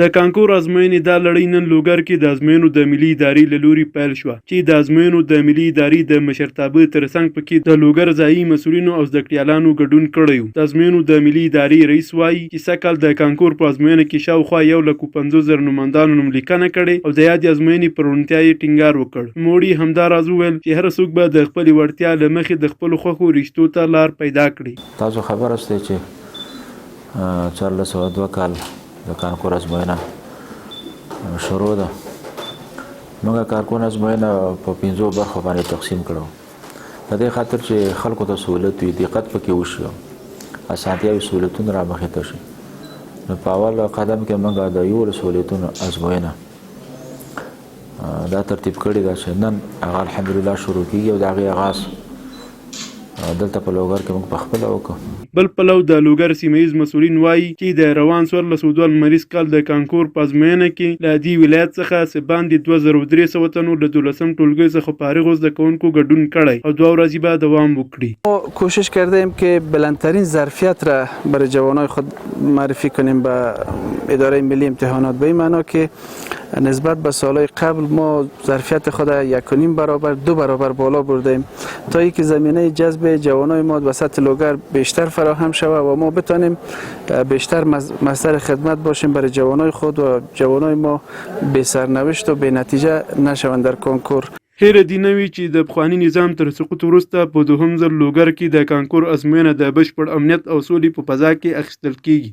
د کانکور ازموینې دا لړۍ نن لوګر کې د ازموینو د ملي ادارې له لوري پیل شوه چې د ازموینو د ملي ادارې د مشرتابه ترڅنګ پکې د لوګر ځايي مسؤلینو او زده کړیالانو ګډون کړی و. د ازموینو د ملي ادارې رئیس وايي چې سږکال د کانکور په ازموینه کې شاوخوا یو لک او 50 زره نوماندانو نوملیکنه کړې او د یادې ازموینې پر روڼتیا یې ټینګار وکړ. نوموړي همدا راز وویل چې هر څوک به د خپلې وړتیا له مخې د خپلو خوښو رشتو ته لار پیدا کړي. تاسو خبر استئ چې 1402 کال د کانکور ازموینه شروع ده. موږ کانکور ازموینه په پنځو برخو باندې تقسیم کړو، د دې خاطر چې خلکو ته سهولت وي، دقت پکې وشي، اسانتیاوې سهولتونه رامخې ته شي. نو په اول قدم کې موږ د 11 سهولتونو ازموینه دا ترتیب کړې ده چې نن هغه الحمدلله شروع کیږي او د هغې اغاز دلته په لوګر کې موږ په خپله وکړو. بل پلو د لوګر سیمه ییز مسؤلین وايي چې د روان 1402 لمریز کال د کانکور په ازموینه کې له دې ولایت څخه څه باندې 2300 تنو له دولسم ټولګیو څخه فارغو زده کوونکو ګډون کړی او دوه ورځې به دوام وکړي. ما کوشش کرده ایم که بلندترین ظرفیت را برای جوانای خود معرفی کنیم به اداره ملی امتحانات، به این معنا که نسبت به سالهای قبل ما ظرفیت خود 1.5 برابر، 2 برابر بالا بردیم تا اینکه زمینه جذب جوانای ما به سطح لوگر بیشتر فراهم شود و ما بتانیم بیشتر مصدر خدمت باشیم برای جوانای خود و جوانای ما بی سرنوشت و بی نتیجه نشوند در کنکور. هېره دې نه وي چې د پخواني نظام تر سقوط وروسته په دوهم ځل لوګر کې د کانکور ازموینه د بشپړ امنیت او سولې په فضا کې اخیستل کېږي.